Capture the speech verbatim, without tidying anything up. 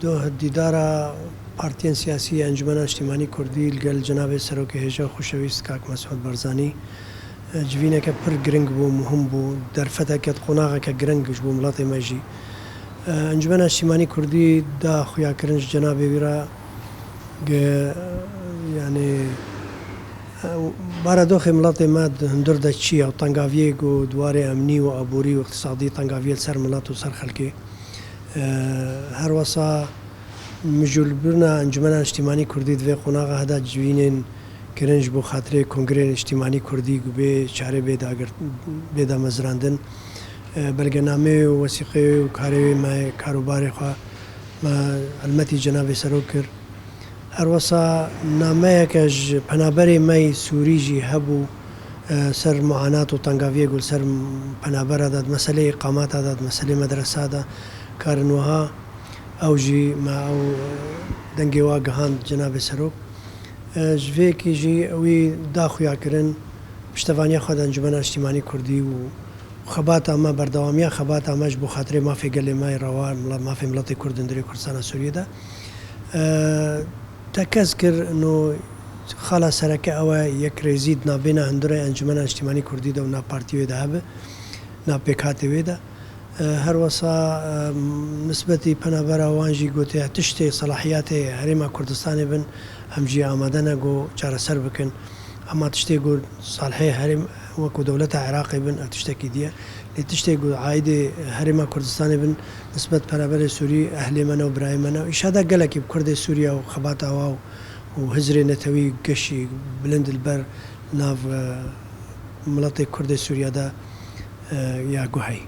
Doh dîdara partiyên siyasî ya Encûmena Niştîmanî Kurdî li gel Cenabê Serokê Hêja û Xoşewîst Kak Mesûd Barzanî, e, civîneke pir giring bû, muhim bû, derfeteke, qonaxeke giring ji bo miletê me jî. E, Encûmena Niştîmanî Kurdî da xuyakirin ji cenabê wî re, ge, yanî, e, baradoxê miletê me di hundir de çi ye û tengaviyê ku di warê emnî û aborî û îqtisadî tengaviyê li ser milet û ser xelkê. E, her wesa mijûlbirina Encûmena Niştîmanî Kurdî di vê qonaxa heda civînên kirin ji bo xatirê Kongreyê Niştîmanî Kurdî ku bê çare bê dagirt-, bê damezrandin. E, belgenameyê û wesîqeyê û karê wê me, kar û barê xwe me helmetî Cenabê Serok kir. Her wesa nameyeke ji penaberê me yî Sûrî jî hebû, e, ser muanat û tengaviyê ku li ser penabera de, di meselê îqamata de, di meselê medresa de karin wiha, ew jî me ew dengê wa gihand Cenabê Serok. E, ji vê yekê jî wî da xuyakirin piştevaniya xwe de Encûmena Niştîmanî Kurdî û xebata me, berdewamiya xebata me ji bo xatirê mafê gelê me yê rewa, mila-, mafê miletê Kurd hundirê Kurdistana Sûriyê de. E, tekez kir, no xala sereke ew e, yekrêzî di navbêna hundirê Encûmena Niştîmanî Kurdî de û nav partiyê wê de hebe, nav pêkhatê wê de. E, her wesa, e, nisbetî penabera wan jî gotiye, tiştê selahiyetê Herêma Kurdistanê bin, em jî amade ne ku çareser bikin. Ama tiştê ku salihê herêm wekû dewleta Iraqê bin, ev tiştekî diye. Lê tiştê ku aîdê Herêma Kurdistanê bin, nisbet penaberê Sûrî, ehlê me ne û birayê me ne. Îşada gelekî bi Kurdê Sûriye û xebata wa û, û hizrê netewî geşî bilind li ber nav, e, miletê Kurdê Sûriye de, e, ya guhey.